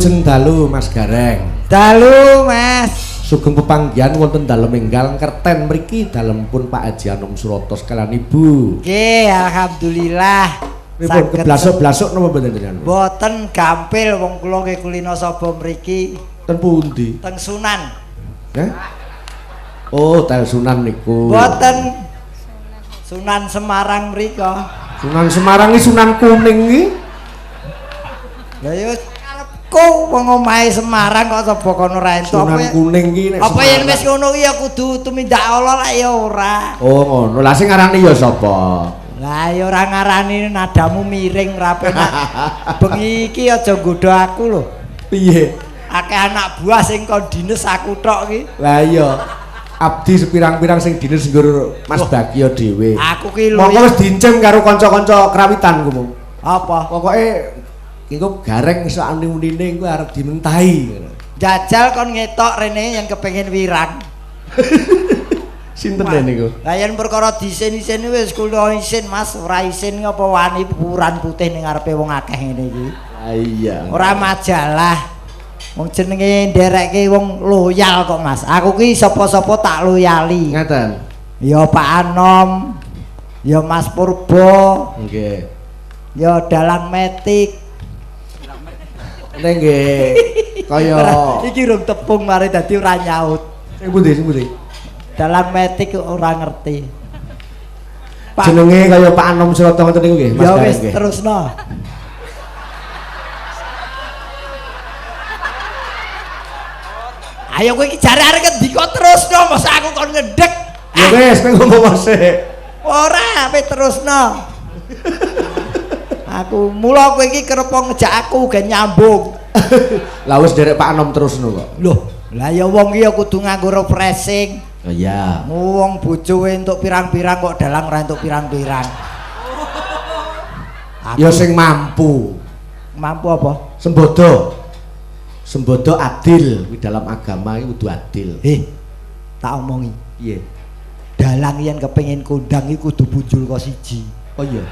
Wilujeng dalu Mas Gareng. Dalu Mas. Sugeng pepanggihan wonten dalem enggal Kerten mriki dalempun Pak Haji Anom Suroto sekalian Ibu. Nggih, alhamdulillah. Pripun keblasuk-blasuk napa mboten jenengan? Mboten gampil wong kula nggih kulino sapa mriki. Ten pundi? Teng Sunan. Hah? Oh, tel Sunan niku. Mboten. Sunan Semarang mriko. Sunan Semarang iki Sunan Kuning iki. Lah ya karepku wong omahe Semarang kok sapa kono ra entuk. Sunan Kuning iki nek apa yen wis ngono ki ya kudu tumindak Allah lah ya ora. Oh, ngono. Lah sing ngarani ya sapa? Lah ya ora ngarani nadamu miring ra penak. Bengi iki aja nggodho aku lho. Piye? Akeh anak buah sing kon dines aku tok ki. Lah iya. Abdi sepirang-pirang sing dines nggur Mas Bagio dhewe. Aku ki lho. Monggo wis dinceng karo kanca-kanca krawitan ku mung. Apa? Pokoke engko Gareng iso uni-unine engko arep dimentahi. Jajal kon ngetok rene yang kepengin wirang. Sinten niku? Lah yen perkara diisin-isin wis kula isin Mas, ora isin apa wani puran putih ning ngarepe wong akeh ngene iki. Lah iya. Ora majalah. Wong jenenge nderekke wong loyal kok Mas. Aku ki sapa-sapa tak loyali. Ngaten. Ya Pak Anom, ya Mas Purbo, nggih. Ya Dalang Metik. Ning nggih kaya iki rung tepung mari dadi ora nyaut. Sing pundi sing pundi? Dalang Metik ora ngerti. Pak jenenge kaya Pak Anom Suroto ngoten niku nggih Mas. Ya wis terusno. Ayo kowe iki jare arek ngendika terusno, mosok aku kon ngendhek. Ya wis kowe ngomong sik. Ora, kowe terusno. Aku mula kowe iki kerep ngejak aku gen nyambung. Lah wis nderek Pak Anom terusno kok. Loh, lah ya wong iki ya kudu nganggo refreshing. Oh iya. Wong bojo entuk pirang-pirang kok dalang ora entuk pirang-pirang. Ya sing mampu. Mampu apa? Sembodo. Sembodo adil kuwi dalam agama iki kudu adil. Tak omongi. Piye? Dalang yen kepengin kondang iki kudu punjul kok siji. Oh iya.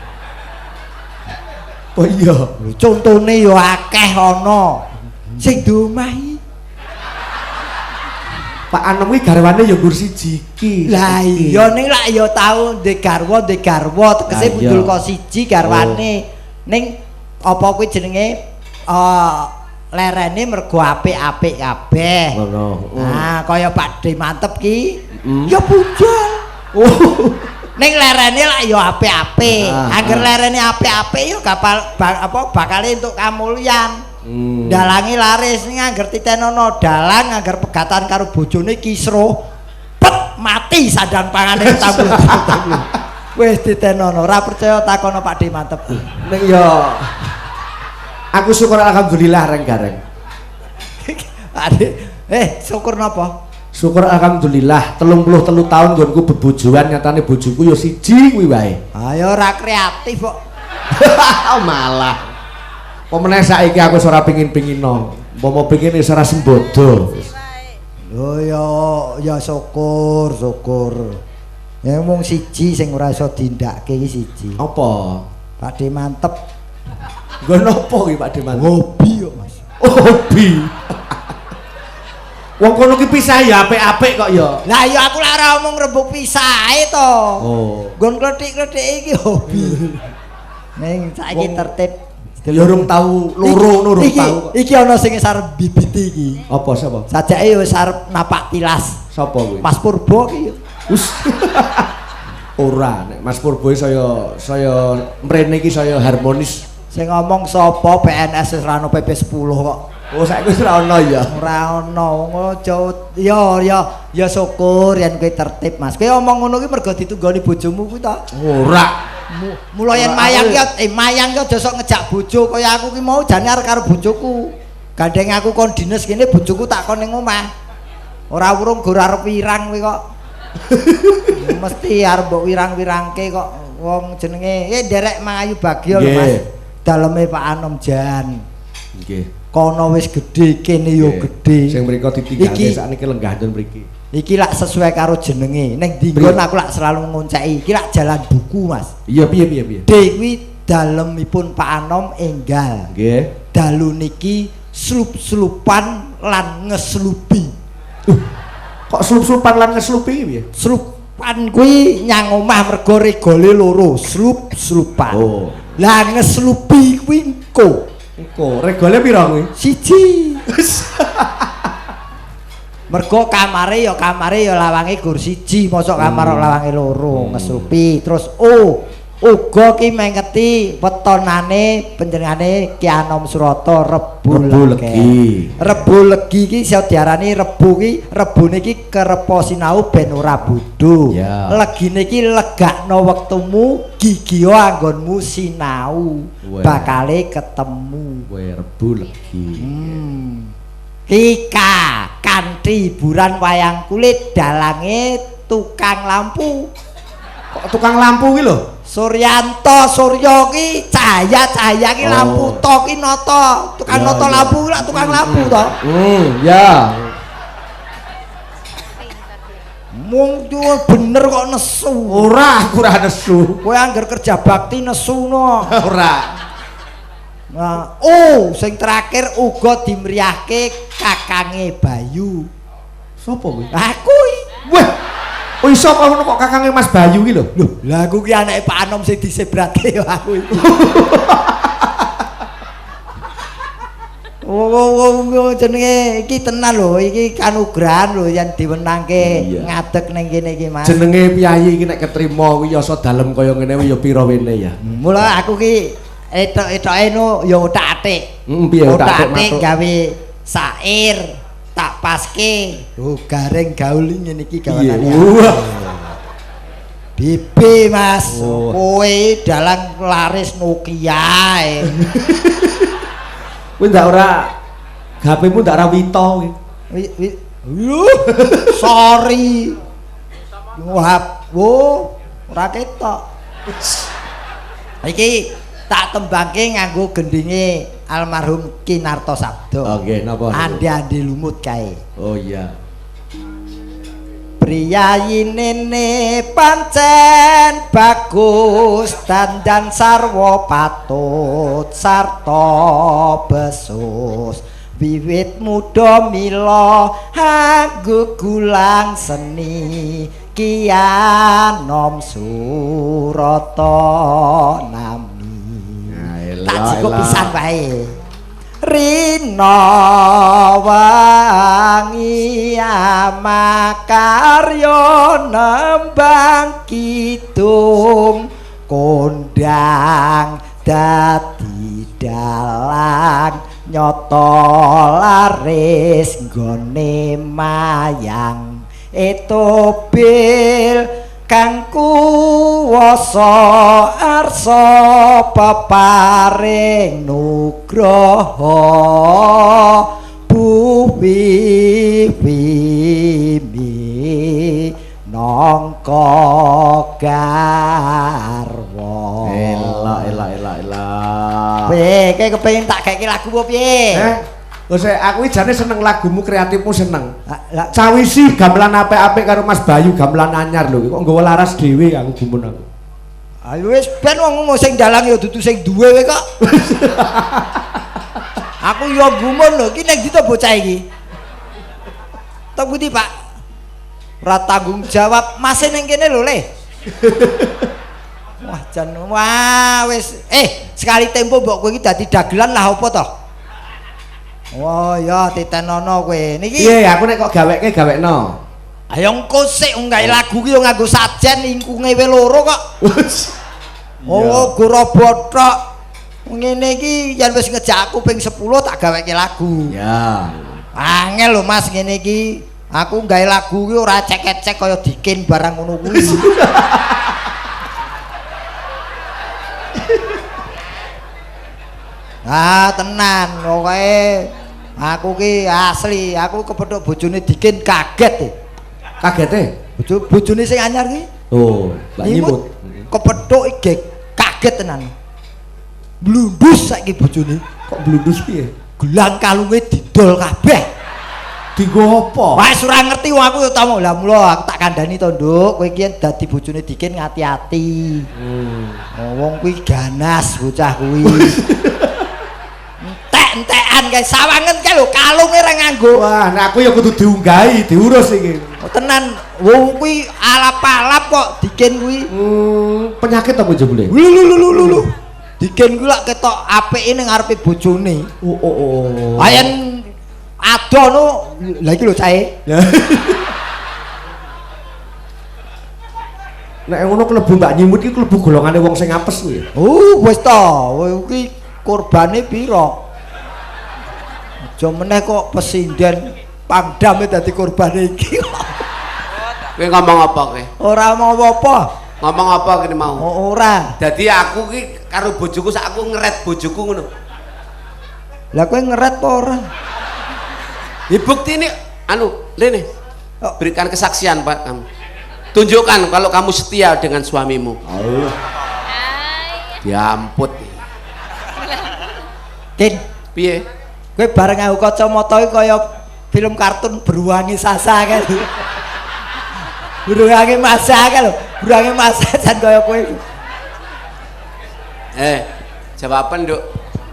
Oh iya. Lho contone ya akeh ana. Sing diomahi Pak Anom kuwi garwane ya nggur siji iki. Lah iya ning lak ya tau ndek garwa tegese punjul kok siji garwane. Ning apa kuwi jenenge lerene mergo apik-apik kabeh. Ngono. Nah, kaya Pak D Mantep ki ya punjul. Oh. Ning lerene lak ya apik-apik. Angger lerene apik-apik ya kapal apa bakale entuk kamulyan. Dalange laris ning angger titenono dalang angger pegatan karo bojone kisruh pet mati sandang pangane tampil. Wis titenono ora percaya takono Pak D Mantep. Ning ya aku syukur alhamdulillah reng Gareng. Syukur napa? Syukur alhamdulillah 33 tahun nggonku bebojoan nyatane bojoku ya siji kuwi wae. Ayo ora kreatif kok. Malah. Apa meneh saiki aku wis ora pengin-pengino. Umpama pengin wis ora sembodo. Lho ya ya syukur, syukur. Ya mung siji sing ora iso dindake iki siji. Apa? Pak D Mantep. Nggo napa ki Pak D Mantep? Hobi kok Mas. Oh, hobi. Wong kono ki pisah ya apik-apik kok ya. Lah ya aku lak ora omong rembug pisahe to. Oh. Nggon klethik-klethik iki hobi. Ning saiki tertib. Ya urung tau loro ngono urung tau. Iki ana sing wis arep bibiti iki. Apa sapa? Sajake wis arep napak tilas. Sapa kuwi? Mas Purbo ki. Us. Ora, nek Mas Purbo saya saya mrene iki saya harmonis. Sing ngomong sapa PNS wis ora ono PP10 kok. Oh saiki wis ora ono ya. Ora ono. Wong aja ya ya ya syukur yen kowe tertib Mas. Kowe omong ngono ki mergo ditunggoni bojomu kuwi ta? Ora. Mula yen mayang ki mayang ki aja sok ngejak bojo kaya aku ki mau jane arep karo bojoku. Gandeng aku kon dines kene bojoku tak kon ning omah. Ora urung gor arep wirang kuwi kok. Mesti arep mbok wirang-wirangke kok wong jenenge nderek Mangayu Bagyo lho Mas. Daleme Pak Anom jan. Nggih. Kono wis gedhe kene yo gedhe. Sing mriko ditinggalke sakniki lenggah ten mriki. Iki lak sesuai karo jenenge. Ning ndi nggon aku lak selalu ngonceki. Iki lak jalan buku, Mas. Iya piye piye piye. D kuwi dalemipun Pak Anom enggal. Nggih. Dalu niki Slup-slupan lan ngeslupi. Kok slup-slupan lan ngeslupi piye? Slupan kuwi nyang omah mergo regole loro, slup-slupan. Oh. Lah ngeslupi kuwi engko. Engko regole pira kuwi? Siji. Mergo kamare ya lawange gur siji, mosok kamar kok lawange loro, ngeslupi. Terus uga ki mengeti wetonane panjenengane Ki Anom Surata Rebo Legi. Rebo Legi ki iso diarani rebo ki, rebone ki kerepa sinau ben ora bodho. Legine ki legakno wektumu, gigiya anggonmu sinau, bakale ketemu. Kowe Rebo Legi. Kika kanthi hiburan wayang kulit dalange tukang lampu. Kok tukang lampu ki lho? Suryanto Surya ki cahaya-cahaya ki lampu to ki nata, tukang nata lampu ki lak tukang lampu to. Ya. Mung bener kok nesu. Ora, aku ora nesu. Kowe angger kerja bakti nesu no. Ora. Nah, sing terakhir uga dimriyahke kakange Bayu. Sopo kuwi? Aku iki. Wah. Oh iso kok ngono kok kakange Mas Bayu ki lho. Lho, lah aku ki anake Pak Anom sing disebrake ya aku iki. Oh, jenenge iki tenan lho, iki kanugrahan lho yen diwenangke ngadeg ning kene iki Mas. Jenenge piyayi iki nek ketrima kuwi ya iso dalem kaya ngene kuwi ya pira wene ya. Mula aku ki etok-etoke no ya otak-atik. Piye otak-atik gawe sair tak paske. Oh, garing gaul ngene iki gawanane. BB Mas, kowe dalang laris Nokia. Kowe ndak ora HP-mu ndak ora wito kowe. Sorry. Wah, ora ketok. Iki tak tembangke nganggo gendinge almarhum Ki Narto Sabdo. Oke, napa? Andi-andi lumut kae. Oh iya. Priyayinene pancen bagus dandan sarwa patut sarta besus wiwit muda mila anggo gulang seni Ki Anom Surata nami. Tak cukup pisan wae. Rina wangi amakarya nembang kidung kondang dadi dalang nyata laris nggone mayang etobil kang kuwasa arsa peparing nugraha bumi nangka garwa. Elak elak elak elak. Piye kowe kepengin tak gawe lagu apa piye? Wes aku iki jane seneng lagumu, kreatifmu seneng. Cawisi gamelan apik-apik karo Mas Bayu gamelan anyar lho. Kok nggawa laras dhewe aku gumun aku. Ayo wis ben wong sing dalang ya dudu sing duwe kowe kok. Aku ya gumun lho, iki ning ndi to bocah iki? Tok pundi, Pak? Ora tanggung jawab, mase ning kene lho, Le. Wah, jan wah wis sekali tempo mbok kowe iki dadi dagelan lah apa to? Wah ya titenono kowe. Niki piye aku nek kok gaweke gawekno. Ayo engko sik gawe lagu ki yo nganggo sajen ingkunge we loro kok. Oh, gorobo tok. Ngene iki yen wis ngejak aku ping 10 tak gaweke lagu. Ya. Angel lho Mas ngene iki. Aku gawe lagu ki ora cek-cek kaya dikin barang ngono kuwi. Ah tenan pokoke aku ki asli, aku kepethuk bojone Dikin kaget. Kagete? Bojone sing anyar ki. Oh, Mbak Nyimut. Kepethuk iki kaget tenan. Blundus saiki bojone. Kok blundus piye? Gelang kalunge didol kabeh. Dinggo apa? Wah, ora ngerti wong aku ya ta. Lah mula aku tak kandhani to, Nduk, kowe iki dadi bojone Dikin ngati-ati. Oh, wong kuwi ganas bocah kuwi. Entek-entekan Setan kae sawangen kae lho kalunge ora nganggo. Wah, nek aku ya kudu diunggahi, diurus iki. Oh, tenan wong kuwi alap-alap kok Dikin kuwi. Penyakit apa jebule? Lu lu lu lu lu. Dikin kuwi lak ketok apike ning ngarepe bojone. Oh oh oh. Ayen ado no, lha iki lho cahe. Nek ngono klebu Mbak Nyimut iki klebu golongane wong sing apes kuwi. Oh, wis to, kuwi kurbane pira? Aja meneh kok pesinden pangdame dadi kurbane iki. Kowe ngomong apa kowe? Ora mau apa-apa. Ngomong apa kene mau? Oh, ora. Dadi aku ki karo bojoku sak aku ngeret bojoku ngono. Lah kowe ngeret apa ora? Ya buktine anu, rene. Oh. Berikan kesaksian Pak kamu. Tunjukkan kalau kamu setia dengan suamimu. Allah. Diamput. Kin, piye? Kowe bareng aku kacamata iki kaya film kartun Beruange Sasa kae lho. Beruange Masa kae lho, Beruange Masa jan kaya kowe. Jawaban Nduk.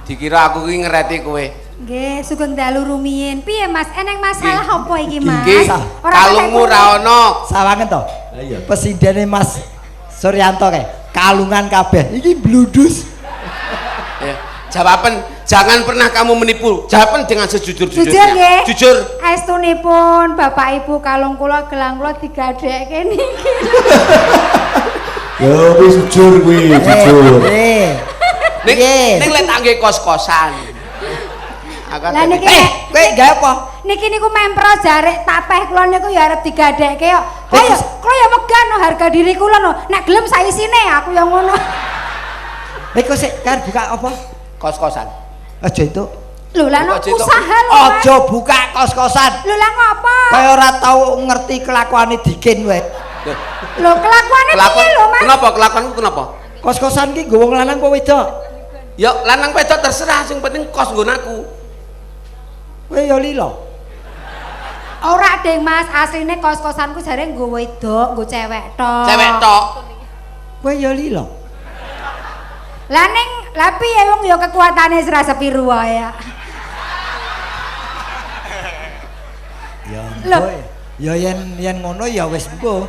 Dikira aku ki ngereti kowe. Nggih, sugeng dalu rumiyin. Piye Mas? Eneng masalah apa iki Mas? Nggih, kalungmu ra ono. Sawangen to? Lah iya. Pesindene Mas Suryanto kae, kalungan kabeh. Iki bludus. Jawaban, jangan pernah kamu menipu. Jawaban dengan sejujur-jujurnya. Jujur nggih. Jujur. Estunipun Bapak Ibu kalung kula gelang kula digadhekke niki. Ya wis jujur kuwi, jujur. Ning lek tak nggih kos-kosan. Lah niki kowe gawe apa? Niki niku mempro jarik tapeh kula niku ya arep digadhekke kok. Kula ya megah no harga diri kula no. Nek gelem saisine aku ya ngono. Iku sik kan buka apa? Kos-kosan. Aja entuk. Lho lah no usaha lho. Aja buka kos-kosan. Lho lah ngopo? Kaya ora tau ngerti kelakuane Dikin kowe. Lho kelakuane piye lho Mas? Kenapa kelakuanku kenapa? Kos-kosan ki nggo wong lanang apa wedok? Ya lanang wedok terserah, sing penting kos nggon aku. Kowe ya lilo. Ora ding Mas, asline kos-kosanku jare nggo wedok, nggo cewek tok. Cewek tok. Kowe ya lilo. Lah ning lah piye wong ya kekuatane ora sepiru wae ya. Ya ya yen ngono ya wis mbuh.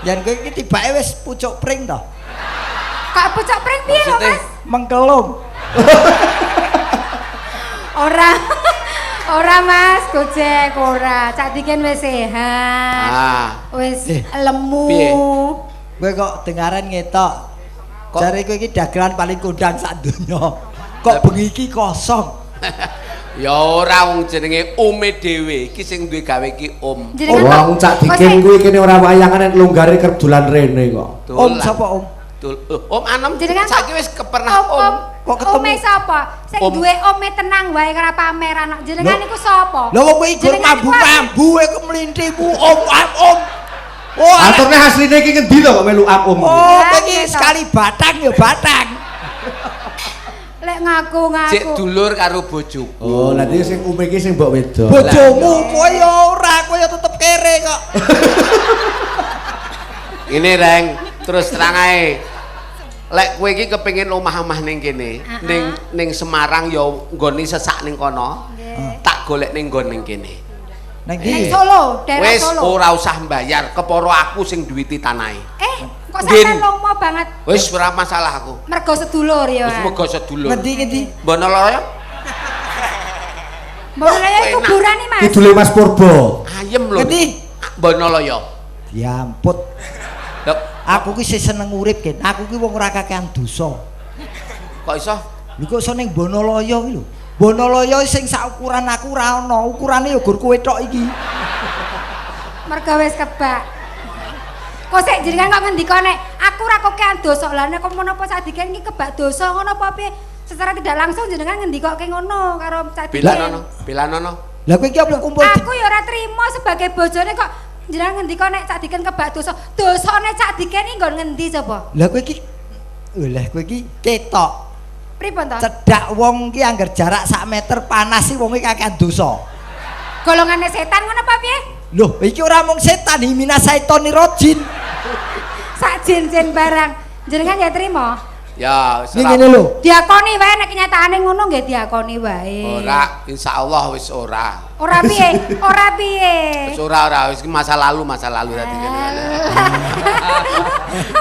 Yen kowe iki tibake wis pucuk pring to. Kok pucuk pring piye lho Mas? Mengkelung. Ora. Ora Mas, Gojek ora. Cak Dikin wis sehat. Wis lemu. Kowe kok dengaren ngetok. Jare kowe iki dagelan paling kondang sak donya. Kok bengi iki kosong. Ya ora wong jenenge ome dhewe iki sing duwe gawe iki om. Wong Cak Dikin kuwi kene ora wayangan nek longgare kerep dolan rene kok. Om sapa om? Om Anom saiki wis kepernah om. Kok ketemu? Ome sapa? Sing duwe ome tenang wae ora pameran kok. Jenengan niku sapa? Lha wong kowe iki mambu-mambu kowe kemlintimu om am om. Oh, aturne asline iki ngendi to kok melu am om. Oh, kowe iki sekali batang ya batang. Lek ngaku-ngaku. Cek dulur karo bojoku. Oh, lha iki sing ume iki sing mbok wedok. Bojomu kowe ya ora, kowe ya tetep kere kok. Ngene, Reng, terus terang ae. Lek kowe iki kepengin omah-omah ning kene, ning Semarang ya nggone sesak ning kono. Tak golek ning nggon ning kene. Ning Solo, daerah Solo. Wis ora usah mbayar, kepara aku sing duwiti tanahe. Kok sampean lomo banget? Wis ora masalah aku. Mergo sedulur ya. Wis mergo sedulur. Ngendi-ngendi? Bonoloyo. Bonoloyo kuburan iki, Mas. Kidule Mas Purbo. Ayem lho. Ngendi? Bonoloyo. Diamput. Aku ki sih seneng urip, Ken. Aku ki wong ora kakean dosa. Kok iso? Lho kok iso ning Bonoloyo ki lho. Bonoloyo sing sak ukuran aku ora ana, ukurane ya gur kowe tok iki. Mergo wis kebak. Kok sik jenengan kok ngendika nek aku ora kokean dosa. Lah nek menapa Cak Dikin iki kebak dosa ngono apa piye? Secara tidak langsung jenengan ngendikoke ngono karo Cak Dikin. Bilanono, bilanono. Lah kowe iki apa kumpul? Aku ya ora trimo sebagai bojone kok jenengan ngendika nek Cak Dikin kebak dosa. Dosane Cak Dikin iki nggon ngendi coba? Lah kowe iki lha kowe iki ketok. Pripun to? Cedak wong ki angger jarak sak meter panas sih wong iki kakean dosa. Golongane setan ngono apa piye? Loh, iki ora mung setan, himina saitoni rojin. Sak jin-jin barang. Jenengan ya trimo? Ya, wis Ini ngene lho. Diakoni wae nek kenyataane ngono nggih diakoni wae. Ora, insyaallah wis ora. Ora piye? Ora piye? Wis ora ora, wis masa lalu dadi kene.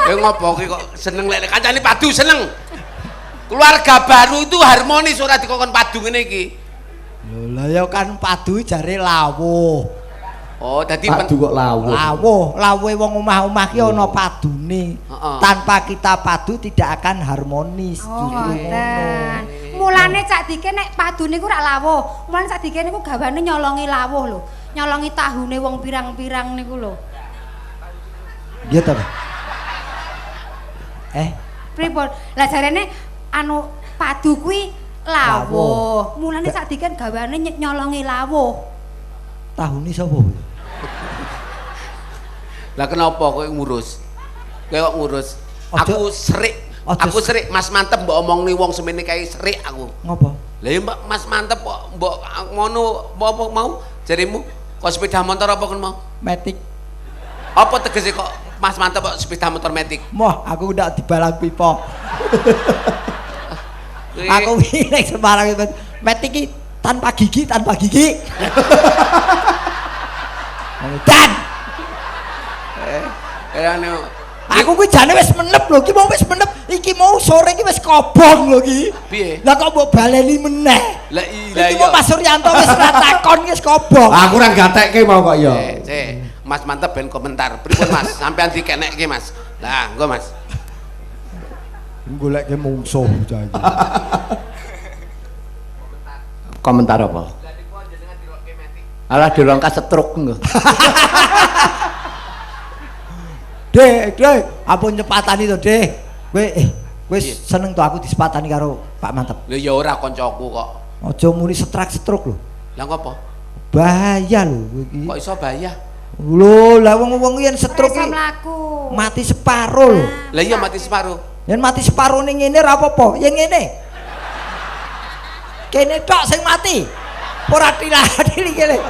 Kowe ngopo ki kok seneng lek kancane padu seneng. Keluarga baru itu harmonis ora dikokon padu ngene iki. Lho lah ya kan padu jare lawuh. Oh, dadi Padu kok lawuh. Lawuh, lawuhe wong omah-omah ki ana padune. Heeh. Tanpa kita padu tidak akan harmonis. Oh, Justru ngoten. Mulane Cak Dike nek padu niku rak lawuh. Mulane Cak Dike niku gawane nyolongi lawuh lho. Nyolongi tahune wong pirang-pirang niku lho. Iya ta? Pripun? Lah jarene anu padu kuwi lawuh. Mulane Cak Dike gawane nyolongi lawuh. Tahune sapa kuwi? Lah kenapa kowe ngurus? Kowe kok ngurus? Aku serik. Aku serik Mas Mantep mbok omongne wong semene kae serik aku. Ngopo? Lah ya Mas Mantep kok mbok ngono apa mau jarimu kok sepeda motor apa kon mau? Matic. Apa tegese kok Mas Mantep kok sepeda motor Matic? Moh, aku ndak dibalang pipa. Aku wingi ning Semarang Matic iki tanpa gigi, tanpa gigi. Dan aku kuwi jane wis menep lho, iki mau wis menep, iki mau sore iki wis kobong lho iki. Piye? Lah kok mbok baleni meneh? Lah iya. Iki mau Mas Suryanto wis ora takon wis kobong. Aku ora gatekke mau kok ya. Mas Mantep ben komentar. Pripun Mas? Sampean dikenekke Mas. Lah, engko Mas. Goleke mungsuh cah iki. Komentar apa? Alah dirongkas setruk engko. Dek, Dek, ampun nyepatani to, Dek. Kowe kowe seneng to aku disepatani karo Pak Mantep. Lho ya ora koncoku kok. Aja muni setrak-setruk lho. Lah ngopo? Bahaya lho kowe iki. Kok iso bahaya? Lho, lah wong-wong yen setruk iki mati separo lho. Lah iya mati separo. Yen mati separo ning ngene ora apa-apa, yen ngene. Kene tok sing mati. Ora tilah-tili kene.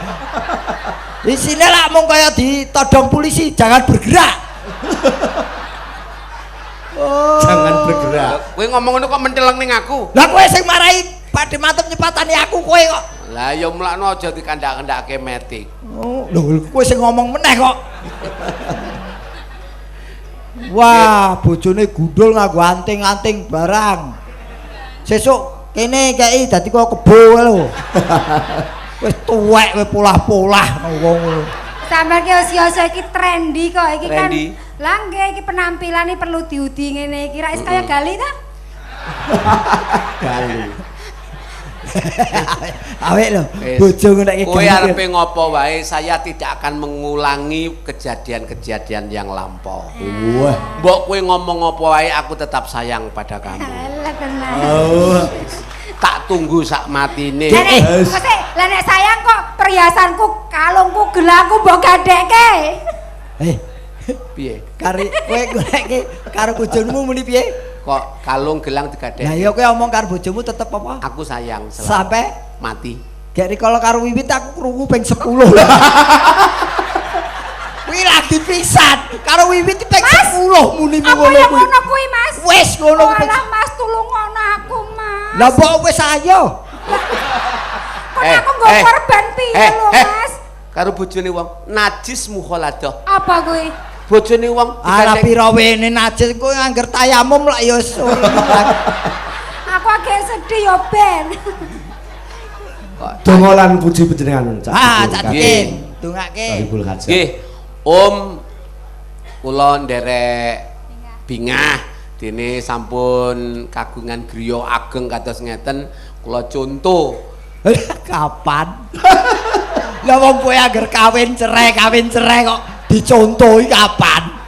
Isine lak mung kaya ditodong polisi, jangan bergerak. Oh. Jangan bergerak. Kowe ngomong ngono kok menteleng ning aku. Lah kowe sing marahi Pakde Mantep nyepatani aku kowe kok. Lah ya mlakno aja dikandak-kandake Matic. Oh, lho kowe sing ngomong meneh kok. Wah, bojone gundul nganggo anting-anting barang. Sesuk kene kei dadi kaya kebo lho. Wis tuwek kowe polah-polah wong ngono. Sampeyan ki usia-usia iki trendy kok iki kan. Lah nggih iki penampilane perlu diudi ngene iki. Ra is kaya gali ta? Gali. Awek lho, bojo ngono iki. Kowe arepe ngopo wae, saya tidak akan mengulangi kejadian-kejadian yang lampau. Wah. Mbok kowe ngomong apa wae, aku tetap sayang pada kamu. Alah tenan. Oh. Tak tunggu sak matine. Lah nek sayang kok perhiasanku, kalungku, gelangku mbok gadekke. Piye? Kari kowe goleke karo bojomu muni piye? Kok kalung gelang digadek? Lah iya kowe omong karo bojomu tetep apa? Aku sayang selalu. Sampai mati. Gek rikala karo Wiwit aku krungu ping 10. Kuwi lagi pisan. Karo Wiwit ping 10 muni ngono kuwi. Apa ngono kuwi, Mas? Wis ngono kuwi. Alah Mas tulungono aku, Mas. Lah mbok wis ayo. Kok aku nggo korban piye lho, Mas? Karo bojone wong najis mukhaladah. Apa kuwi? Bojone wong ala pira wene najis kowe angger tayamum lak ya Aku agak sedih ya ben. Donga lan puji panjenengan Cak. Ah, Cak Dikin, dongake. Nggih. Om kula nderek bingah dene sampun kagungan griya ageng kados ngeten kula contoh. Kapan? Lah wong kowe angger kawin cerai kok dicontohi kapan?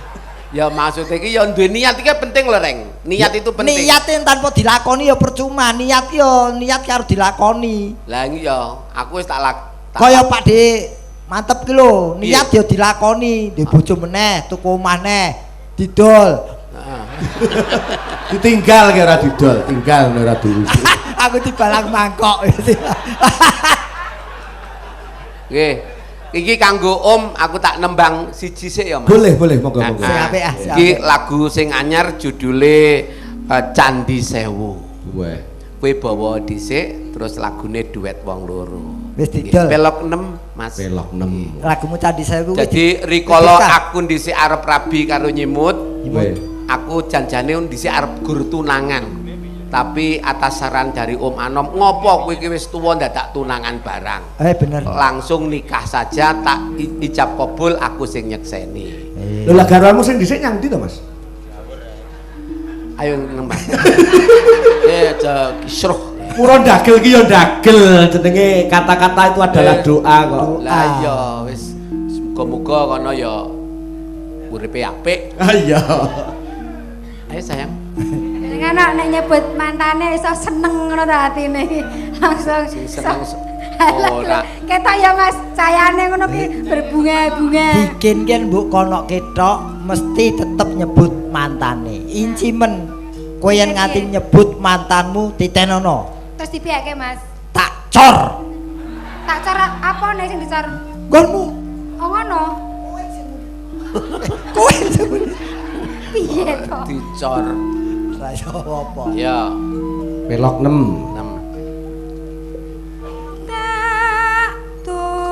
Ya maksudnya iki ya duwe niat iki penting lho, Reng. Niat itu penting. Niat yang tanpa dilakoni ya percuma. Niat ya niat karo dilakoni. Lah iki ya aku wis tak kaya Pak De Mantep ki lho, niat ya dilakoni, ndek bojo meneh, tuku omah neh, didol. Heeh. Ditinggal ki ora didol, tinggal ora diurus. Aku dibalang mangkok. Nggih. Iki kanggo Om, aku tak nembang siji sik ya, Mas. Boleh, boleh, monggo, monggo. Sing apik ah, sing Iki lagu sing anyar judule Candi Sewu. Weh. Kowe bawa dhisik terus lagune duet wong loro. Wis didol. Pelok 6, Mas. Pelok 6. Lagumu Candi Sewu. Jadi rikala aku dhisik arep rabi karo Nyimut, Weh. aku janjane dhisik arep gur tunangan. Tapi atas saran dari Om Anom, ngopo kowe iki wis tuwa ndadak tunangan barang. Bener. Langsung nikah saja, tak ijab kabul aku sing nyekseni. Lho lah garwamu sing dhisik nyang ndi to, Mas? Ayo nembang. Aja kisruh. Pura ndagel ki ya ndagel, jenenge kata-kata itu adalah doa kok. Lah iya wis muga-muga kono ya uripe apik. Ah iya. Ayo sayang. Jenengan nek nyebut mantane iso seneng ngono ta atine. Langsung Sing seneng ora. Ketok ya Mas, cayane ngono ki berbunga-bunga. Bikin ki mbok kono ketok mesti tetep nyebut mantane. Incimen kowe yen nganti nyebut mantanmu titenono. Terus dipiyake Mas? Tak cor. Tak cor apa nek sing dicor? Nggonmu. Oh ngono. Kowe sing piye to? Dicor. Ra iso apa. Ya. Pelok 6. 6. Tak tunggu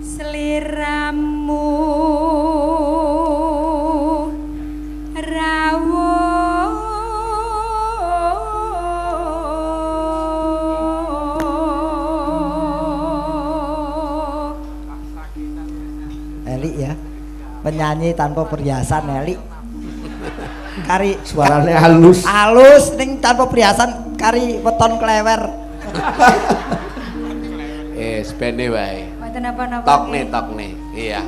sliramu rawuh Elik ya. Penyanyi tanpa perhiasan Elik. Kari suarane halus. Halus ning tanpa perhiasan kari weton klewer. Sepene wae. Mboten napa-napa. Tokne, iya.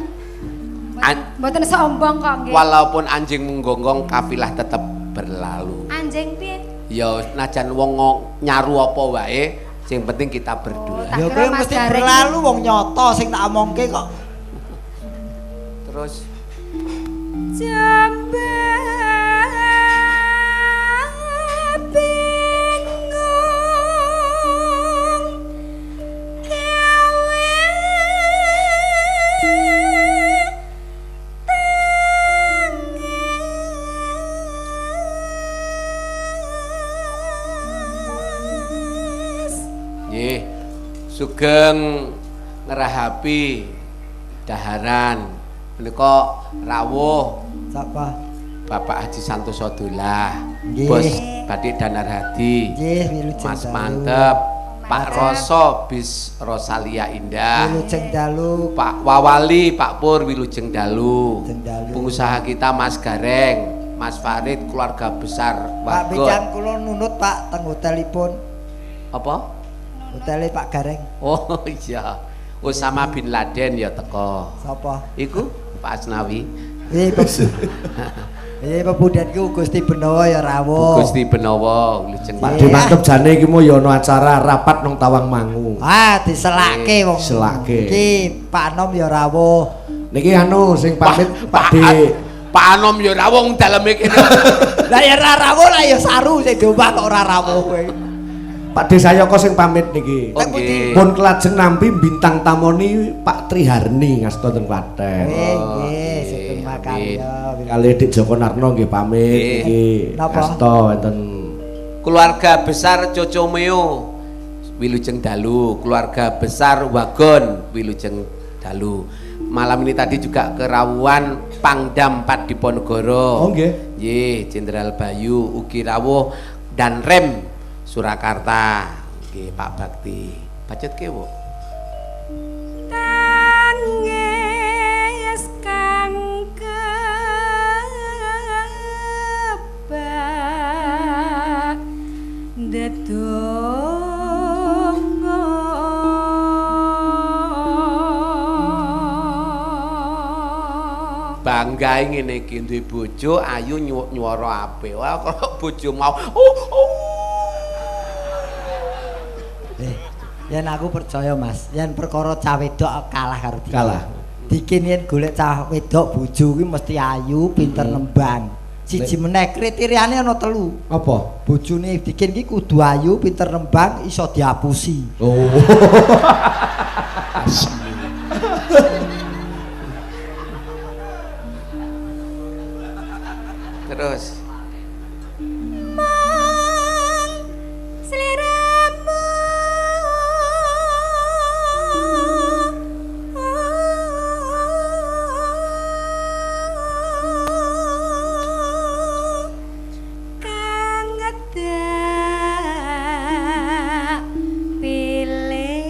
Mboten sombong kok nggih. Walaupun anjing menggonggong kafilah tetep berlalu. Anjing piye? Ya najan wong nyaru apa wae, sing penting kita berdua. Ya kowe mesti berlalu wong nyoto sing tak omongke kok. Terus bingung gawe tangis. Nggih, sugeng ngrahapi daharan menika rawuh sapa? Bapak Haji Santoso Dullah, Bos Batik Danar Hadi, Mas Mantep, Pak Roso bis Rosalia Indah, Wilujeng Dalu, Pak Wawali, Pak Pur Wilujeng Dalu, pengusaha kita Mas Gareng, Mas Farid, keluarga besar Pak Bijan kula nunut Pak teng hotelipun. Apa? Hotele Pak Gareng. Oh iya. Osama bin Laden ya teko. Sapa? Iku Pak Asnawi. Iya, pepudanku Gusti Benowo ya rawuh. Gusti Benowo wilujeng. Pak De Mantep jane iki mau ya ana acara rapat nang Tawangmangu. Ah, diselake wong. Selake. Iki Pak Anom ya rawuh. Niki anu sing pamit Pak De. Pak Anom ya rawuh wong daleme kene. Lah ya ora rawuh lah ya saru sing diomah kok ora rawuh kowe. Pak De Sayoko sing pamit niki. Oh, nggih. Pun kelajeng nampi bintang tamoni Pak Triharni ngasta teng Klaten. Nggih, sugeng makarya. Kali Dik Joko Narno nggih pamit niki. Ngasta wonten keluarga besar Cocomeo Wilujeng Dalu, keluarga besar Wagon Wilujeng Dalu. Malam ini tadi juga kerawuan Pangdam 4 Diponegoro. Oh nggih. Nggih, Jenderal Bayu ugi rawuh dan Rem Surakarta. Nggih, Pak Bakti. Bacet ke, Bu? Tangis kang kebak ndedonga. Bangga ngene iki duwe bojo ayu nyuwara apik. Wah, kok bojo mau. Yen aku percaya Mas, yen perkara cah wedok kalah karo Dikin. Kalah. Dikin yen golek cah wedok bojo kuwi mesti ayu, pinter nembang. Siji meneh kriteriane ana telu. Apa? Bojone Dikin ki kudu ayu, pinter nembang, iso diapusi. Oh. Terus Mong sliramu kang ngedak pilih.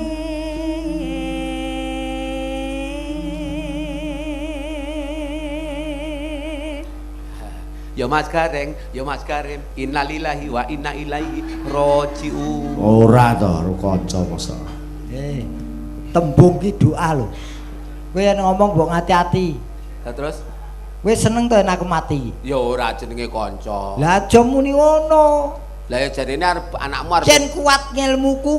Ya Mas Gareng, ya Mas Gareng, innalillahi wa inna ilaihi rajiun. Ora to, ro kanca masa. Tembung ki doa lho. Kowe yen ngomong mbok ngati-ati. Lah terus Kowe seneng to yen aku mati? ya ora jenenge kanca. Lah aja muni ngono. Lah ya jarene arep anakmu arep Yen kuat ngilmuku,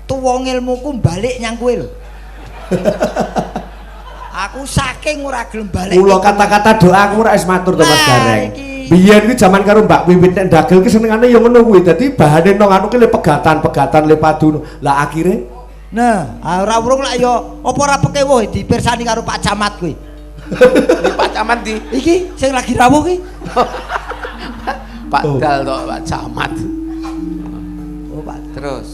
tuwa ngilmuku balik nyang kowe lho. Aku saking ora gelem balik. Kula kata-kata doa aku ora wis matur to Mas Nah, Gareng. iki. Biyen kuwi jaman karo Mbak Wiwit nek ndagel ki senengane ya ngono kuwi. Dadi bahane nang anu ki le pegatan-pegatan le padu. Lah akhire Nah, ora urung lak ya apa ora pekewuh dipirsani karo Pak Camat kuwi. Di Pak Camat di. Iki sing lagi rawuh ki. Pak Oh. Dal to Pak Camat. Oh, Pak. Terus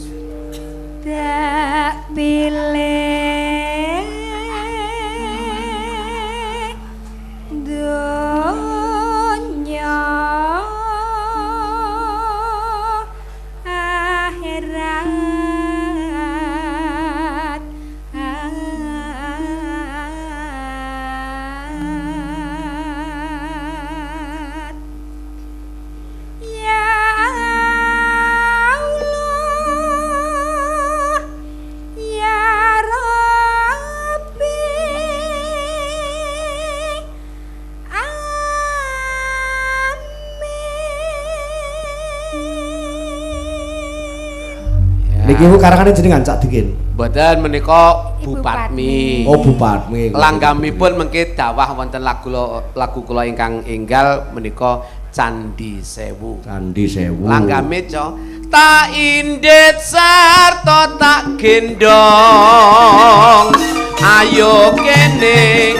Tak pilih dunya akhirat. Ya Allah, ya Rabbi, amin. niki ku karangane jenengan Cak Dikin. mboten menika Bu Ibu Patmi. Oh Bu Patmi. Langgamipun mengke dawah wonten lagu lagu kula ingkang enggal menika Candi Sewu. Candi Sewu. Langgame co tak indit sarta tak gendong. Ayo kene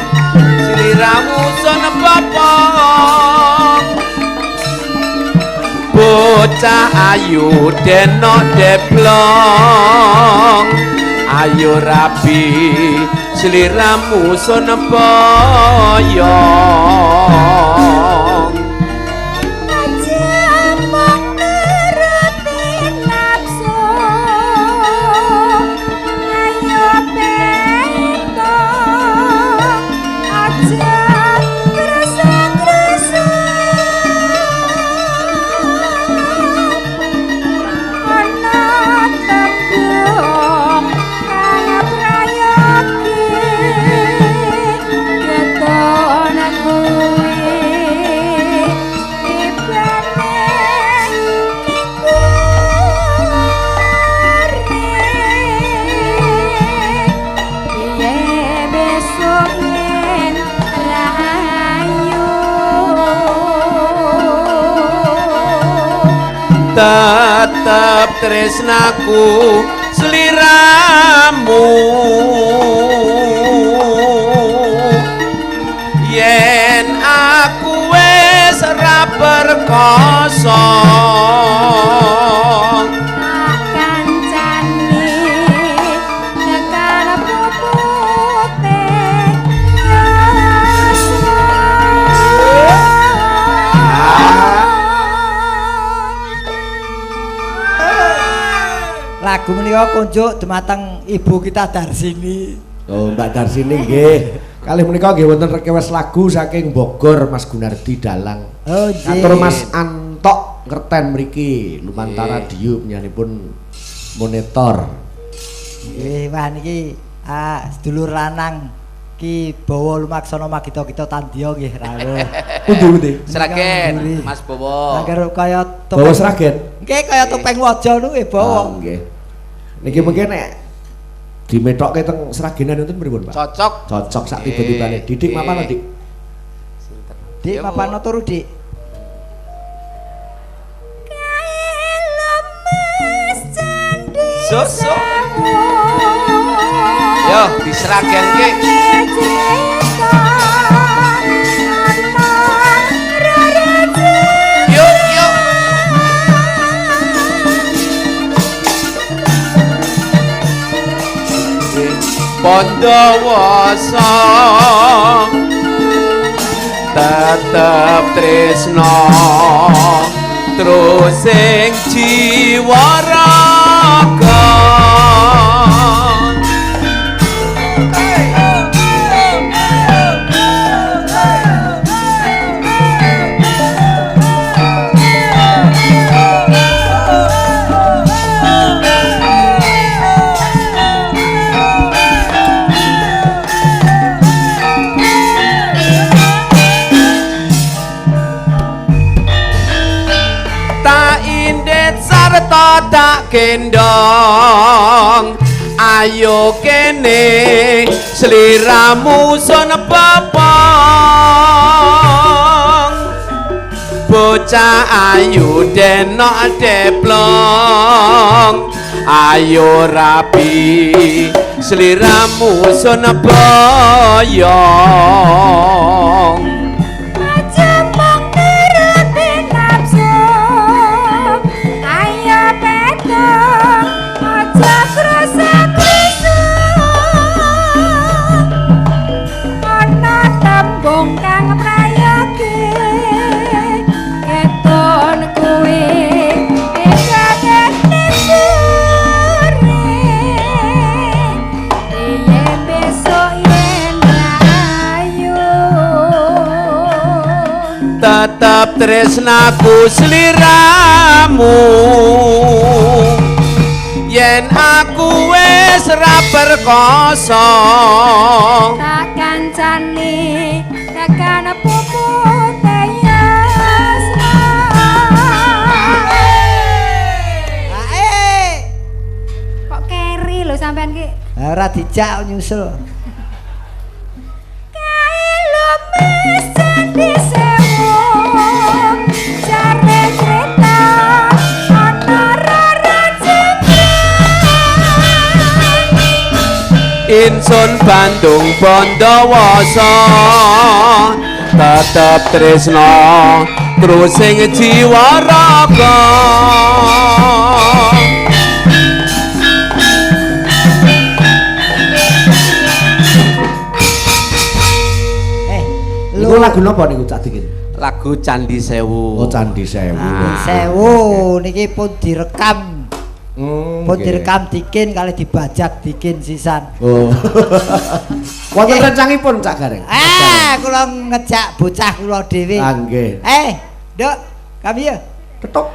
sliramu sun bopong. Bocah ayu denok deblong. Ayo rabi sliramu sun boyong. Aja mung nuruti nafsu, ayo bento, aja krasa-krasa. Ana tembung kang prayogi, keton kuwi tibane ning mburi. Piye besok yen rahayu? Tetep tresnaku sliramu yen aku wis ra perkosa. Tak kancane tekan pupute yaswa. Lagu menika kunjuk dumateng ibu kita Darsini. Oh Mbak Darsini nggih. Kalih menika nggih wonten request lagu saking Bogor Mas Gunardi Dalang. Oh nggih. Katur Mas Antok ngerten mriki lumantar Nggih. radio panjenenganipun monitor. Nggih, wah niki sedulur lanang ki bawa lumaksana magita-kita tandya nggih rawuh. Pundi-pundi? Sragen Mas Bowo. Angger kaya topeng. Bawa Sragen. Nggih kaya topeng waja niku nggih bawa. Oh, nggih. Niki mungkin nek dimetokke teng Sragenan wonten pripun, Pak? Cocok. Cocok sak tiba-tibane. Didik mapan Dik. Dik mapan turu, Dik. Kae lemes candhi Susu. sewu. Yo disragenke. Cerita ana rara Bondowoso tetep tresno terus sing jiwa raga. Tak gendong ayo kene sliramu sun pepong bocah ayu denok deplong ayo rapi sliramu sun boyong. Tetep tresnaku sliramu yen aku wis ra perkosa tak kancane tekan pupute yasna. Kok keri lho sampean ki? Ora dijak nyusul. Kae lho mesin dise Insun Bandung Bondowoso tetep tresno terus sing jiwa raga. Niku lagu napa niku Cak Dikin? Lagu Candi Sewu. Oh, Candi Sewu. Sewu niki pun direkam. Pun direkam Dikin kali dibajak Dikin sisan. Oh. Wonten rencangipun Cak Gareng. Ah, kula ngejak bocah kula dhewe. Ah, nggih. Nduk, kami ya. Tetok.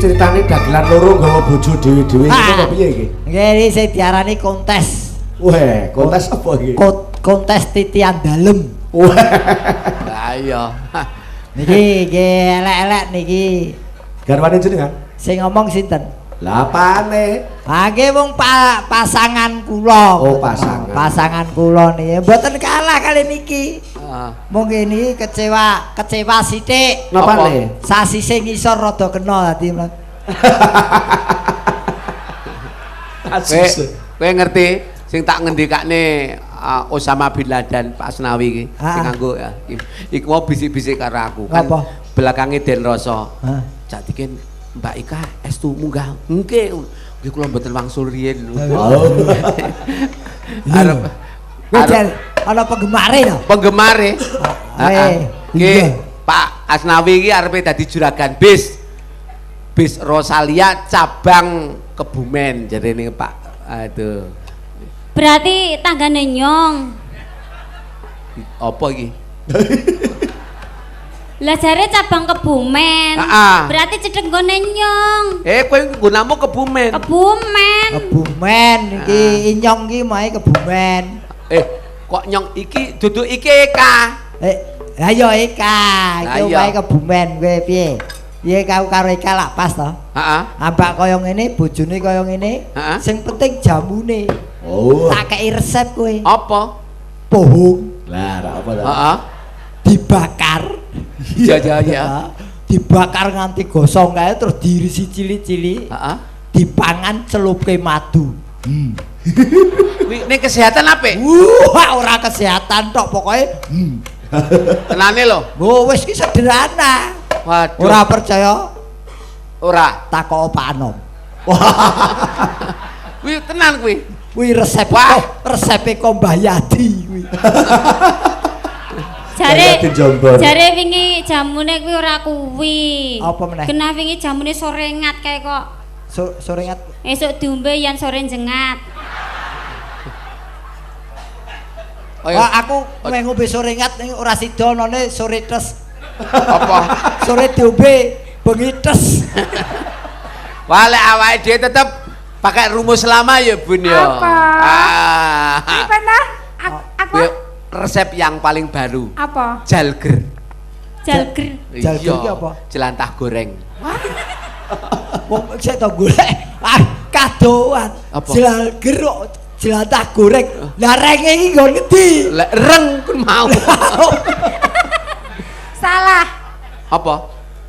Ceritane dagelan loro nggawa bojo dhewe-dhewe iki apa piye iki? Nggih, iki sing diarani kontes. Weh, kontes apa iki? Kontes titian dalem. Weh. Lah iya. Niki nggih elek-elek niki. Garwane jenengan? Sing ngomong sinten? Lah apane? Ha nggih wong pasangan kula. Oh, pasangan. Pasangan kula niki mboten kalah kali niki. Mungkin ini kecewa, kecewa sithik. Napane? Sasise ngisor rada kena dadi. Kowe ngerti sing tak ngendikane Osama bin Laden Pak Asnawi iki sing nganggo ya. Iku mau bisik-bisik karo aku kan. Belakange Den Rasa. Cak Dikin Mbak Ika estu munggah. Nggih. Nggih kula mboten wangsul riyin. Arep ana penggemare to? Penggemare. Heeh. Nggih, Pak Asnawi iki arepe dadi juragan bis. Bis Rosalia cabang Kebumen jarene Pak. Aduh. Berarti tanggane nyong. Apa iki? Lah jare cabang Kebumen. Berarti cedhek nggone nyong. Eh kowe nggunamu Kebumen. Kebumen. Kebumen iki inyong iki mae Kebumen. Eh kok nyong iki duduk iki Eka. Ayo Eka, iki omahe Kebumen kowe piye? Piye kau karo Eka lak pas to? Heeh. Ambak kaya ngene, bojone kaya ngene. Sing penting jamune. Oh. Tak kei resep kowe. Apa? Pohong. Lah, ra apa ta? Heeh. Dibakar. Iya, iya, iya. Dibakar nganti gosong kae terus diirisi cilik-cilik. Heeh. Dipangan celupke madu. Kuwi ning kesehatan apik? Wah, ora kesehatan tok pokoke. Tenane lho. Oh, wis ki sederhana. Waduh. Ora percaya? Ora. Takok Pak Anom. Kuwi tenan kuwi. Kuwi resep Wah. Resepe kok Mbah Yadi kuwi. Jare jare wingi jamune kuwi ora kuwi. Apa meneh? Genah wingi jamune sore ngat kae kok. Sore ngat. Esuk diombe yen sore jengat. Oh, iya. Wah, aku meh ngombe sore ngat ning ora sida anane sore tes. Apa? Sore diombe bengi tes. Wah, lek awake dhewe tetep pakai rumus lama ya, Bun ya. Apa? Ah. Apa ta? Aku resep yang paling baru. Apa? Jalger. Jalger. Jalger ki apa? Jelantah goreng. Wong sik to golek. Ah, kadoan. Jalger kok jelantah goreng. Lah renge iki nggon ngendi? Lah reng kun mau. Salah. Apa?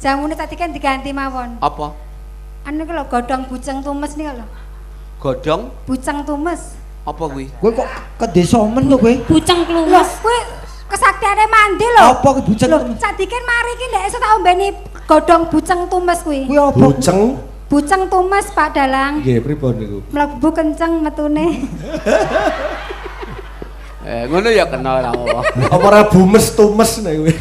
Jamune tadi kan diganti mawon. Apa? Anu ki lho godhong buceng tumes niku lho. Godhong buceng tumes. Apa kuwi? Kowe kok ke desa men to kowe? Buceng klumes. Kowe kesaktiane mandi lho. Apa kuwi buceng tumes? Sadikin mari ki ndek iso tak ombeni godhong buceng tumes kuwi. Kuwi apa? Buceng? Buceng tumes Pak Dalang. Nggih, pripun niku? Mlebu kenceng metune. Ngono ya kena ora apa. Apa ora bumes tumes nek kuwi?